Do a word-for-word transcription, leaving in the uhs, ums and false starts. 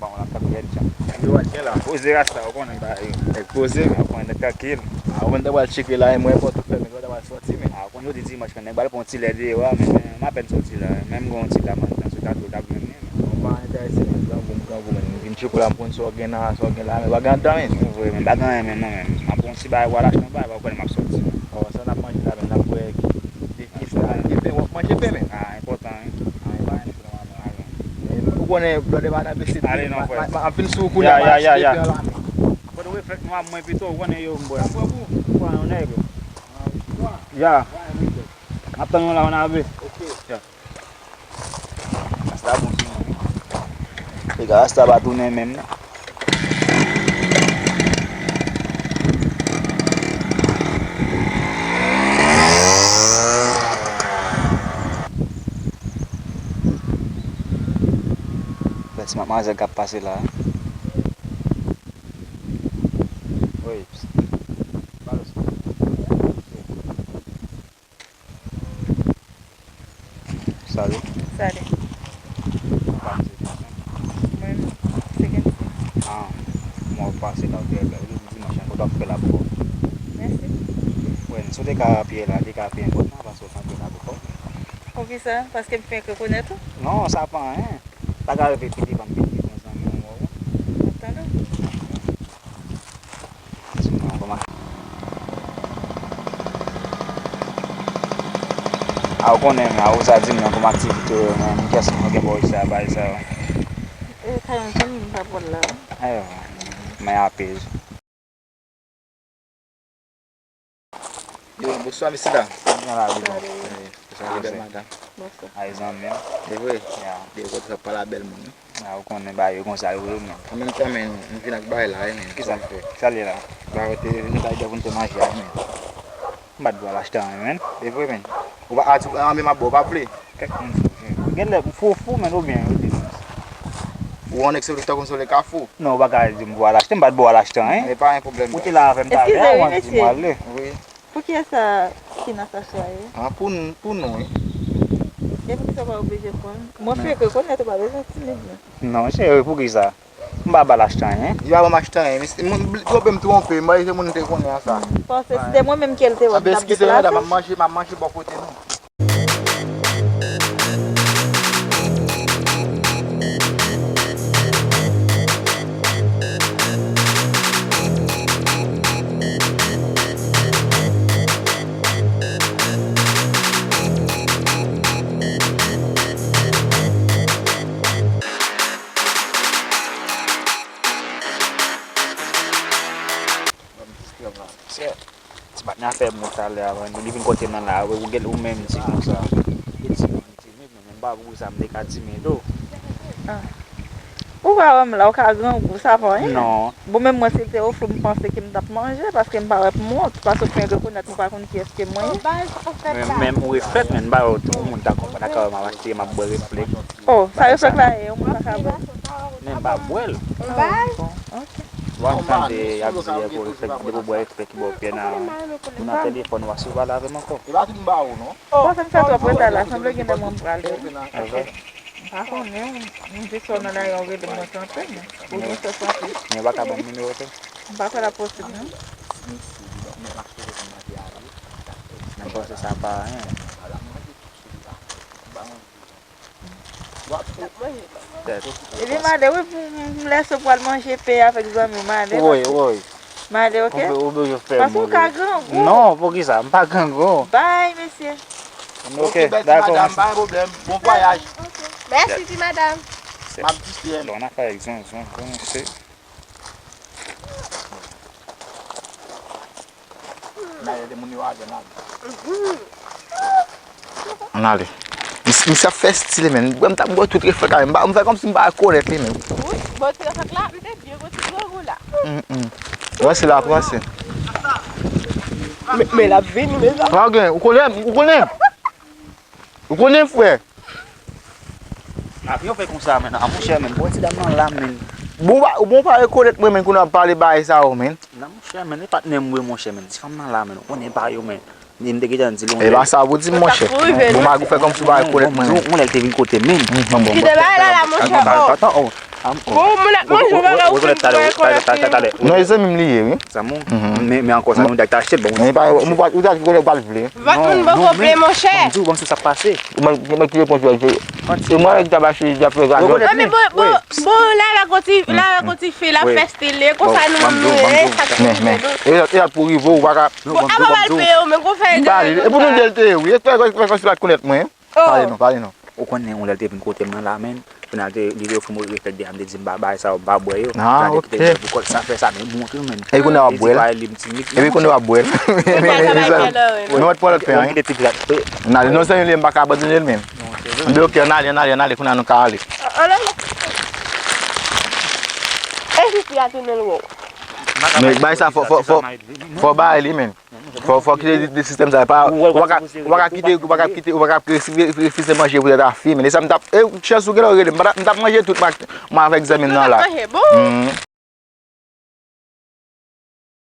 Bon, la, kap gen djan. Yo, wè, gen la. Poze rasta, ou konnen bagay yo. Nèg poze, men ou konnen nèg trankil. A, ou menm ta pral tcheke la, e mwen, pòt ou fèmen, ou ta pral sòti, men. A, ou konnen jodi dimanch, men nèg pral pran yon ti lè deyò a, men, men, m apèn sòti la, men m gen yon ti lam anndan, sou tatou, t ap menm, men. Ou pa enterese, men, grangou m, grangou, men. M vin tcheke w la, m konn sa w gen nan, sa w gen la, men pa gen anndan, men. Vre, men, pa gen anyen, men, non, men. M ap pran yon ti bagay, w al achte yon bagay, ou konnen m ap sòti. Bon, sa n ap manje la, men, n ap bwè ki, de, ki sa, e pen, w ap manje pen, men. A, enpòtan, wi. A, e pa anyen. Ou konnen blòdè pa nan bese. Ale non, frè. M ap vin sou ou kounye a, m al achte pen la. Kote w fèk nwa mwen pito, ou konnen yo m bwè. Ou pran yon nèg. Ya. M ap tann ou la, on a vu. Ya. Rasta bon sou mwen. Piga rasta pa tounen menm non. Bèl ti matmwazèl k ap pase la. Wi. Salut. Salut. Mwen, se Kensi. Ah, mwen pase la, ok, ok. Jodi dimanch, an, kote w ap fè la pou kò? Mèsi. Wi, si w te ka peye la, li te ka pi enpòtan, paske w pa peye la pou kò. Poukisa? Paske m fenk rekonèt ou? Non, sa pa anyen. Sa ka rive pi devan, pi devan, zanmi w, w wè. M ap tande w. A, ou konnen, men, a, ou sa di m nan kòm aktivite yo, men, kiyès nou gen bò sa, bay sa yo? E, ka yon zanmi m pa pral la. Ayo, men apèl. Yo, bonswa, mesye dam. Jan la, Bidon? Wi, bonswa, bèl madanm. Bonswa. Ay, zanmi m. E vre? Ya. De kote sa pale a bèl moun, wi. A, ou konnen bagay yo konsa yo ye, men. An menm tan, men, nou vin ak bagay la, wi, men. Kisa l fè? Sa l ye la? Bagay yo te, nou ta di pou n te manje a, men. M pa t vle al achte anyen, men. E vre, men. Ou pa, a, ti, a, men m ap ba w, ou pa vle? Kèk moun fou, wi. Genlè m fou, fou, men oubyen yo di m. Ou wè yon nèg se li tankou se li ka fou. Non, ou pa ka di m pou al achte, m pa t ba w al achte anyen. E pa yon pwoblèm. Ou te la avè m talè a, w ap di m ale. Wi. Pou kiyès sa ki nan sachè a ye? Ah, pou n, pou nou, wi. E poukisa w pa oblije pran l? Mwen fenk rekonèt ou pa bezwen timid, non. Non, cheri, poukisa? M pa ba l achte anyen. Li pa ban m achte anyen. Mesye, moun, tronpe m twonpe, m pa se moun te konnen an sa. Paske si te mwen menm ke l te wè, m t ap deplase. Anben, eskize, medam, m ap manje, m ap manje bò kote nou. Ti patnè a fè m wont talè a, li vin kote m nan la, ou gen, ou menm di konsa. Ou gen ti moun timid, men menm pa pou sa m te ka timid, o. Ah. Ou pa wè m la, ou ka grangou, sa pa anyen. Non. Bon, menm mwen, si l te ofri m, panse ke m t ap manje, paske m pa wè pou m wont, paske w fenk rekonèt mwen pa konn kiyès ke mwen ye. Men, men ou reflèt, men m pa wè yon moun ta konprann, ta ka wè m ap achte, m ap bwè reflèt. Oh, sa reflèt la ye, yon moun pa ka bwè l. Men m pa bwè l. Bon, ok. Bon, m tande y ap di, e, pou reflèt, depi w bwè reflèt ki bò w pye nan, ou nan telefòn, ou pa sou pale avè m ankò. E pa tout m ba ou, non. Bon, sa m fè twòp reta la, sanble gen lè mwen prale. Ok. M pa konnen, m di sa w nan lari a, w rele mwen kanpe, men. Ou gen chans anpil. Men ou pa ka ban m nimewo tou? M pa kwè l ap posib, non. Men panse sa pa anyen. Ebyen, m ale, wi, pou m lèse w pral manje pen avèk zanmi w, m ale. Woy, woy. M ale, ok? Ou be-, ou bezwen fè m mouri. Paske w ka grangou. Non, poukisa? M pa grangou. Bay, mesye. Ok, dakò, mèsi. Pa gen pwoblèm. Bon vwayaj. Mèsi, ti madanm. M ap di se. Bon, n a fè egzanp, egzanp, egzanp, se. N ale, moun yo ale, n ale. Ann ale. Mis-, misye ap fè stil, men. Mwen, m t ap bwè tout reflèk la, men. M pa, m fè kòmsi m pa rekonèt li, men. Wi, bò ti reflèk la, m te byen gwo ti grangou la. Mm, mm. Ranse la, ap ranse. Men, men l ap vini, men sa. Pa gen, ou konnen, ou konnen. Ou konnen, frè. Ak yo fè konsa, men. A, monchè, men. Bwè ti dam nan la, men. Bon, ou pa, bon, ou pa rekonèt mwen, men, kounye a ap pale bagay sa yo, men. Nan, monchè, men, e patnè m wi, monchè, men. Ti fanm nan la, men. Ou konnen pa yo, men. Li m te gentan di l yon lè. E pa sa pou di m, monchè. Bon, Magou fè kòmsi w pa rekonèt mwen, men. Yon lè l te vin kote m, men. Bon, bon, bon. Kite bagay la, la, monchè. Bon, moun ap manje, ou pa ka okenn ti bagay konèkte. Non, e zanmi m li ye, wi. Zanmi w? Men, men ankò, zanmi w, dèk ta achte l, bon. Men pa, ou pa, ou ta konnen w pa l vle. Vant moun poko ple, monchè. Ban m di w, ban m di w sa k pase. Ou mwen, mwen ki repons yo, se, se mwen ki ta mache, ki ta fè gade. Rekonèt li. Bon, bon, bon, la, la, konti, la, la, konti fè, la, fè stil, e konsa nou menm nou ye, sa ki rive nou. Men, men, e lòt, e lòt pou rive, ou pa ka. Bon, apa m al peye w, men gon fè gade. E pou nou di l te ye, wi. E fè, fè, fè, fè, fè, konèt mwen. Pale non, pale non. Ou konnen, yon lè l te vin kote m nan la, men. Kounye a, l te, li te ofri m reflèk de a, m te di m pa bay sa yo, m pa bwè yo. Ah, ok. Pou kòl sa fè sa, men montre w, men. E kounye a w ap bwè l? Epi kounye a w ap bwè l? Men mwen pran lòt pen, wi. N ale non, zanmi m, m pa ka abandone l, men. M di, ok, ann ale, ann ale, ann ale, kounye a nou ka ale. E si fi a tounen l wè w? Men bay sa, fò, fò, fò, fò bay li, men. Fò, fò kite de, de sistèm sa. Pa, ou pa ka, ou pa ka kite, ou pa ka kite, ou pa ka refi-, refize manje poutèt a fi, men. E sa m t ap, e, chans ou gen lè w rele m. M pa t ap, m t ap manje tout, mwen, mwen avèk zanmi m nan la. Ou t ap manje, bon.